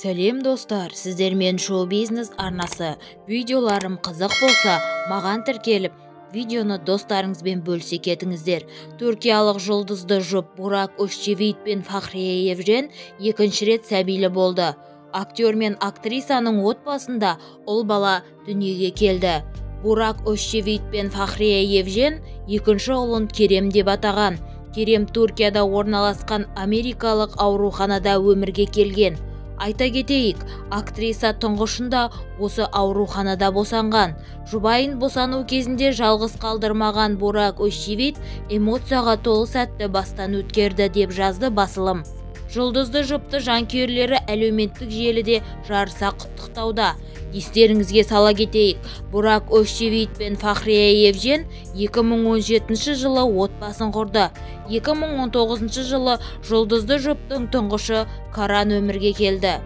Сәлем, достар! Сіздермен шоу-бизнес арнасы. Видеоларым қызық болса, маған тіркеліп, видеоны достарыңызбен бөлісе кетіңіздер. Түркиялық жұлдызды жұп Бурак Өзчевит пен Фахрие Евжен екінші рет сәбилі болды. Актер мен актрисаның отбасында ұл бала дүниеге келді. Бурак Өзчевит пен Фахрие Евжен екінші ұлын Керем деп атаған. Керем Түркияда орналасқан америкалық ауруханада өмірге келген. Айта кетейік, актриса тұңғышында осы ауруханада босанған. Жұбайын босану кезінде жалғыз қалдырмаған Бурак Өзчевит эмоцияға толы сәтті бастан өткерді, деп жазды басылым. Жұлдызды жұпты жанкүйерлері әлеуметтік желіде жарыса құттықтауда. Естеріңізге сала кетейік, Бурак Өзчевит пен Фахрие Евжен 2017 жылы отбасын құрды. 2019 жылы жұлдызды жұптың тұңғышы Каран өмірге келді.